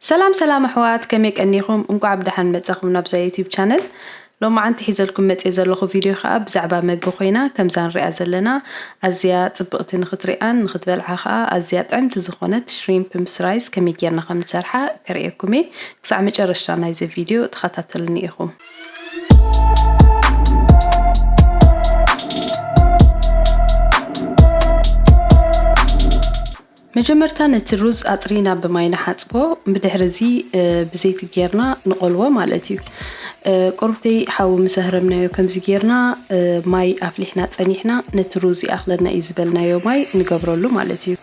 ሰላም ሰላም ኣሕዋት፣ ከመይ ቀኒኹም? እንቋዕ ብደሓን መጻኹም ናብዛ ዩቲዩብ ቻነል። ሎማዓንቲ ሒዘልኩም መጽየ ዘለኹ ቪድዮ ከኣ ብዛዕባ መግቢ ኮይና፣ ከምዛ ንሪኣ ዘለና ኣዝያ ጽብቕቲ ንኽትሪኣን ንኽትበልዓ ከኣ ኣዝያ ጥዕምቲ ዝኾነት ሽሪምፕ ምስ ራይስ ከመይ ጌርና ከም ንሰርሓ ከርእየኩም እየ። ክሳዕ መጨረሽታ ናይዚ ቪድዮ ተኸታተሉኒ ኢኹም። መጀመርታ ነቲ ሩዝ ኣጽሪና ብማይ ንሓጽቦ፣ ብድሕሪ እዚ፣ እ፣ ብዘይቲ ጌርና ንቖልዎ ማለት እዩ። እ፣ ቁርብተይ ሓዊ ምስ ኣህረምናዮ ከምዚ ጌርና፣ እ፣ ማይ ኣፍሊሕና ጸኒሕና፣ ነቲ ሩዝ ይኣኽለና እዩ ዝበልናዮ ማይ ንገብረሉ ማለት እዩ።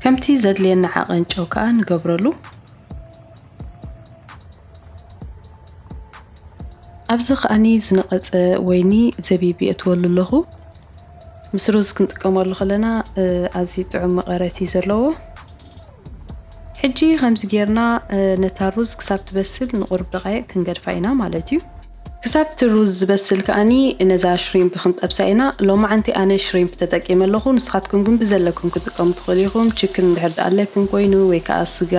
ከምቲ ዘድልየና ዓቐን ጨው ከኣ ንገብረሉ። ኣብዚ ከኣኒ ዝነቐጸ ወይኒ ዘቢብ የእትወሉ ኣለኹ። ምስ ሩዝ ክንጥቀመሉ ከለና፣ እ፣ ኣዝዩ ጥዑም መቐረት እዩ ዘለዎ። ሕጂ ከምዚ ጌርና፣ እ፣ ነታ ሩዝ ክሳብ ትበስል ንቑሩብ ደቓይቕ ክንገድፋ ኢና ማለት እዩ። ክሳብ እቲ ሩዝ ዝበስል ከኣኒ ነዛ ሽሪምፕ ክንጠብሳ ኢና። ሎማዓንቲ ኣነ ሽሪምፕ ተጠቂመ ኣለኹ። ንስኻትኩም ግን ብዘለኩም ክትጥቀሙ ትኽእሉ ኢኹም። ችክን እንድሕር ደኣ ኣለክን ኮይኑ ወይ ከኣ ስጋ፣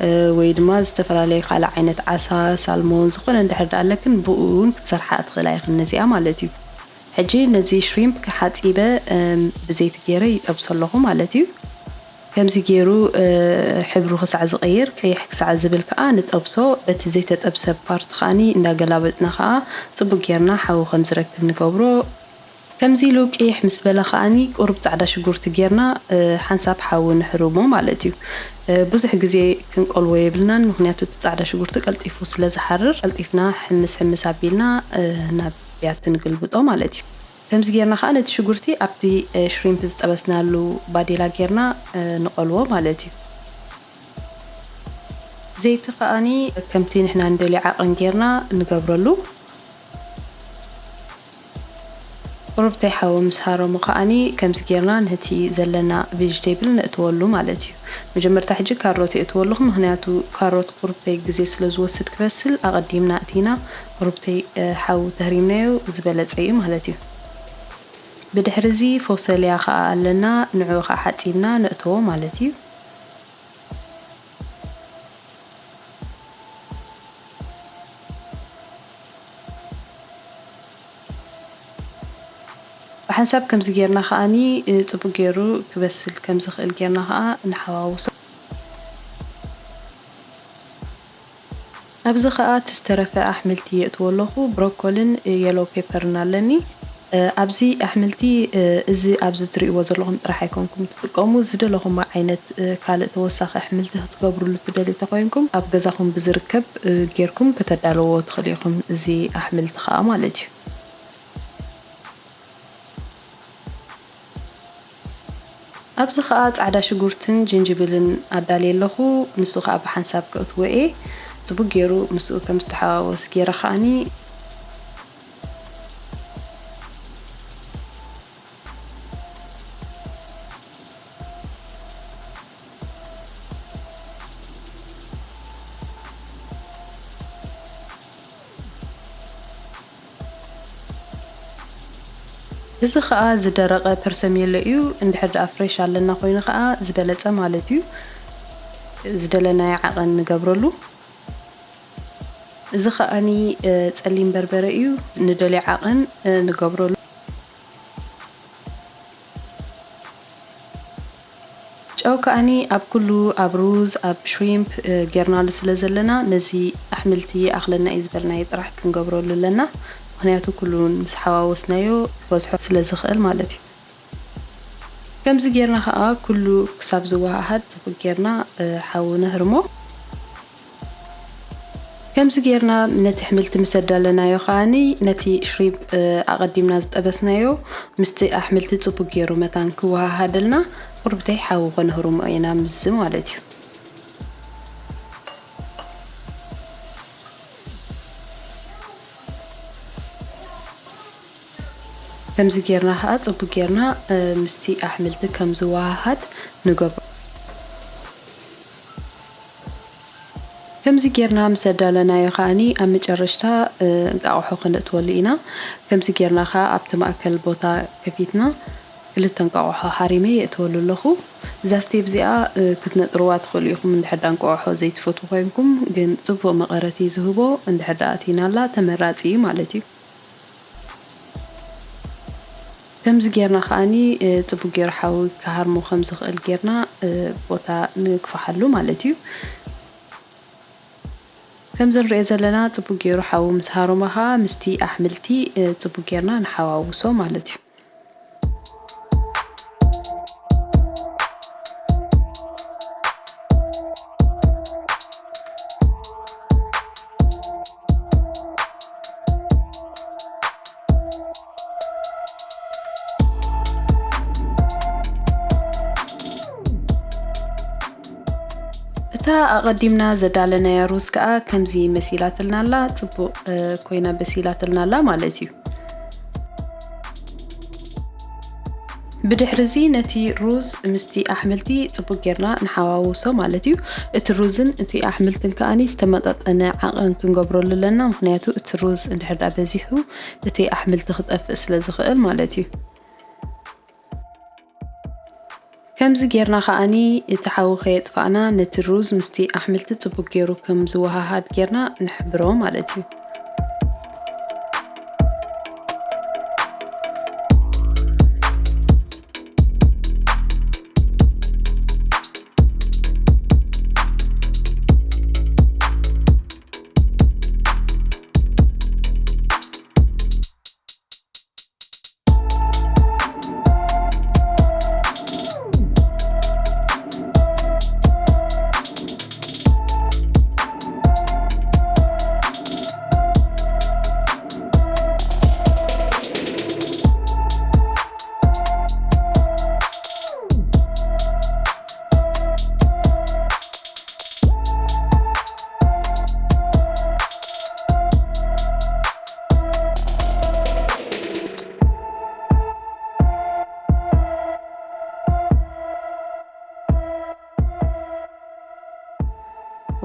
እ፣ ወይ ድማ ዝተፈላለየ ካልእ ዓይነት ዓሳ፣ ሳልሞን፣ ዝኾነ እንድሕር ደኣ ኣለክን ብኡ እውን ክትሰርሓ ትኽእላ ኢኽን ነዚኣ ማለት እዩ። ሕጂ ነዚ ሽሪምፕ ሓጺበ፣ እም፣ ብዘይቲ ገይረ ይጠብሶ ኣለኹ ማለት እዩ። ከምዚ ገይሩ፣ እ፣ ሕብሩ ክሳዕ ዝቐይር፣ ቀይሕ ክሳዕ ዝብል ከኣ ንጠብሶ። በቲ ዘይተጠብሰ ፓርት ከኣኒ እንዳገላበጥና ከኣ ጽቡቅ ጌርና ሓዊ ከም ዝረክብ ንገብሮ። ከምዚ ኢሉ ቅይሕ ምስ በለ ከኣኒ ቁሩብ ጻዕዳ ሽጉርቲ ጌርና፣ እ፣ ሓንሳብ ሓዊ ንሕርሞ ማለት እዩ። እ፣ ብዙሕ ግዜ ክንቆልዎ የብልናን፣ ምኽንያቱ እቲ ጻዕዳ ሽጉርቲ ቀልጢፉ ስለ ዝሓርር፣ ቀልጢፍና ሕምስ ሕምስ ኣቢልና፣ እ፣ ናብ ብያቲ ንግልብጦ ማለት እዩ። ከምዚ ጌርና ከኣ ነቲ ሽጉርቲ ኣብቲ፣ እ፣ ሽሪምፕ ዝጠበስናሉ ባዴላ ጌርና፣ እ፣ ንቐልዎ ማለት እዩ። ዘይቲ ከኣኒ ከምቲ ንሕና ንደልዮ ዓቐን ጌርና ንገብረሉ። ቁሩብተይ ሓዊ ምስ ሃረሙ ከኣኒ ከምዚ ጌርና ነቲ ዘለና ቬጅቴብል ነእትወሉ ማለት እዩ። መጀመርታ ሕጂ ካሮት የእትወሉ፣ ምኽንያቱ ካሮት ቁሩብተይ ግዜ ስለ ዝወስድ ክበስል ኣቐዲምና እቲና ቁሩብተይ፣ እ፣ ሓዊ ተህሪምናዮ ዝበለጸ እዩ ማለት እዩ። ብድሕሪ እዚ ፎሰልያ ከኣ ኣለና፣ ንዕኡ ከኣ ሓጺብና ነእትዎ ማለት እዩ። ብሓንሳብ ከምዚ ጌርና ከኣኒ፣ እ፣ ጽቡቅ ጌሩ ክበስል ከም ዝኽእል ጌርና ከኣ ንሓዋውሶ። ኣብዚ ከኣ እቲ ዝተረፈ ኣሕምልቲ የእትዎ ኣለኹ። ብሮኮልን፣ እ፣ የሎ ፔፐርን ኣለኒ። እ፣ ኣብዚ ኣሕምልቲ፣ እ፣ እዚ ኣብዚ ትርእይዎ ዘለኹም ጥራሕ ኣይኮንኩም ትጥቀሙ። ዝደለኹም ዓይነት፣ እ፣ ካልእ ተወሳኺ ኣሕምልቲ ክትገብሩሉ ትደልዩ ተኾይንኩም፣ ኣብ ገዛኹም ብዝርከብ፣ እ፣ ጌርኩም ከተዳለዎ ትኽእሉ ኢኹም። እዚ ኣሕምልቲ ከኣ ማለት እዩ። ኣብዚ ከኣ ጻዕዳ ሽጉርትን ጅንጅብልን ኣዳልየ ኣለኹ። ንሱ ከኣ ብሓንሳብ ከእትዎ እየ። ጽቡቅ ገይሩ ምስኡ ከም ዝተሓዋወስ ገይረ ከኣኒ እዚ ኸኣ ዝደረቐ ፐርሰሜሎ እዩ። እንድሕር ደኣ ፍሬሽ ኣለና ኮይኑ ኸኣ ዝበለጸ ማለት እዩ። ዝደለናዮ ዓቐን ንገብረሉ። እዚ ኸኣኒ፣ እ፣ ጸሊም በርበረ እዩ። ንደልዮ ዓቐን፣ እ፣ ንገብረሉ። ጨው ከኣኒ ኣብ ኩሉ፣ ኣብ ሩዝ፣ ኣብ ሽሪምፕ፣ እ፣ ጌርናሉ ስለ ዘለና፣ ነዚ ኣሕምልቲ ይኣኽለና እዩ ዝበልናዮ ጥራሕ ክንገብረሉ ኣለና። ምኽንያቱ ኩሉ ምስ ሓዋወስናዮ ክበዝሖ ስለ ዝኽእል ማለት እዩ። ከምዚ ጌርና ኸኣ ኩሉ ክሳብ ዝወሃሃድ ጽቡቅ ጌርና፣ እ፣ ሓዊ ነህርሞ። ከምዚ ጌርና ነቲ ኣሕምልቲ ምስ ኣዳለናዮ ከኣኒ ነቲ ሽሪምፕ፣ እ፣ ኣቐዲምና ዝጠበስናዮ ምስቲ ኣሕምልቲ ጽቡቅ ጌሩ መታን ክወሃሃደልና ቁርብተይ ሓዊ ከነህርሞ ኢና ምስዚ ማለት እዩ። ከምዚ ጌርና ኸኣ ጽቡቅ ጌርና፣ እ፣ ምስቲ ኣሕምልቲ ከም ዝወሃሃድ ንገብሮ። ከምዚ ጌርና ምስ ኣዳለናዮ ከኣኒ ኣብ መጨረሽታ፣ እ፣ እንቃቑሖ ከነእትወሉ ኢና። ከምዚ ጌርና ኸኣ ኣብቲ ማእከል ቦታ ከፊትና ክልተ እንቋቑሖ ሃሪመ የእትወሉ ኣለኹ። እዛ ስቴፕ እዚኣ ክትነጥርዋ ትኽእሉ ኢኹም እንድሕር ዳ እንቋቑሖ ዘይትፈትዉ ኮይንኩም፣ ግን ጽቡቕ መቐረት እዩ ዝህቦ። እንድሕር ዳ ኣቲናላ ተመራጺ እዩ ማለት እዩ። ከምዚ ጌርና ከኣኒ ጽቡቕ ገይሩ ሓዊ ክሃርሞ ከም ዝኽእል ጌርና ቦታ ንግፋሓሉ ማለት እዩ። ከምዚ ንሪኦ ዘለና ጽቡቕ ገይሩ ሓዊ ምስ ሃሮመ ከኣ ምስቲ ኣሕምልቲ ጽቡቕ ጌርና ንሓዋውሶ ማለት እዩ። እታ ኣቐዲምና ዘዳለናያ ሩዝ ከኣ ከምዚ መሲላትልና ኣላ፣ ጽቡቕ ኮይና በሲላትልና ኣላ ማለት እዩ። ብድሕሪ እዚ ነቲ ሩዝ ምስቲ ኣሕምልቲ ጽቡቕ ጌርና ንሓዋውሶ ማለት እዩ። እቲ ሩዝን እቲ ኣሕምልትን ከኣኒ ዝተመጣጠነ ዓቐን ክንገብረሉ ኣለና፣ ምኽንያቱ እቲ ሩዝ እንድሕር ደኣ በዚሑ እቲ ኣሕምልቲ ክጠፍእ ስለ ዝኽእል ማለት እዩ። ከምዚ ጌርና ከኣኒ እቲ ሓዊ ከየጥፋእና ነቲ ሩዝ ምስቲ ኣሕምልቲ ጽቡቕ ጌሩ ከም ዝወሃሃድ ጌርና ንሕብሮ ማለት እዩ።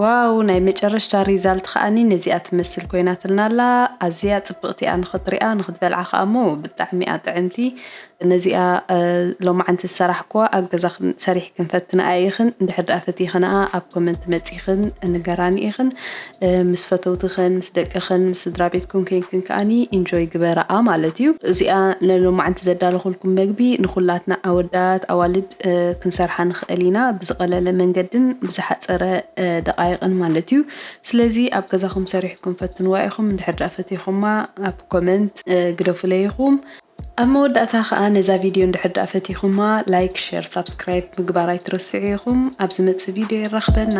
ዋው፣ ናይ መጨረሽታ ሪዛልት ከኣኒ ነዚኣ ትመስል ኮይናትልና ኣላ። ኣዝያ ጽብቕቲ እያ ንኽትሪኣ፣ ንኽትበልዓ ከኣ እሞ ብጣዕሚ እያ ጥዕምቲ። ነዚኣ ሎማዓንቲ ዝሰራሕክዋ ኣብ ገዛኽን ሰሪሕክን ፈትንኣ ኢኽን። እንድሕር ደኣ ፈቲኽንኣ ኣብ ኮመንት መጺኽን ንገራኒ ኢኽን። ምስ ፈተውትኽን፣ ምስ ደቅኽን፣ ምስ ስድራ ቤትኩም ኮይንክን ከኣኒ ኢንጆይ ግበራኣ ማለት እዩ። እዚኣ ንሎማዓንቲ ዘዳለኹልኩም መግቢ ንኹላትና ኣወዳት ኣዋልድ ክንሰርሓ ንኽእል ኢና፣ ብዝቐለለ መንገድን ብዝሓጸረ ደቓይቕን ማለት እዩ። ስለዚ ኣብ ገዛኹም ሰሪሕኩም ፈትንዋ ኢኹም። እንድሕር ደኣ ፈቲኹማ ኣብ ኮመንት ግደፉለይ ኢኹም። ኣብ መወዳእታ ከኣ ነዛ ቪድዮ እንድሕር ደኣ ፈቲኹማ ላይክ፣ ሸር፣ ሳብስክራይብ ምግባር ኣይትረስዑ ኢኹም። ኣብ ዝመጽእ ቪድዮ የራኽበና።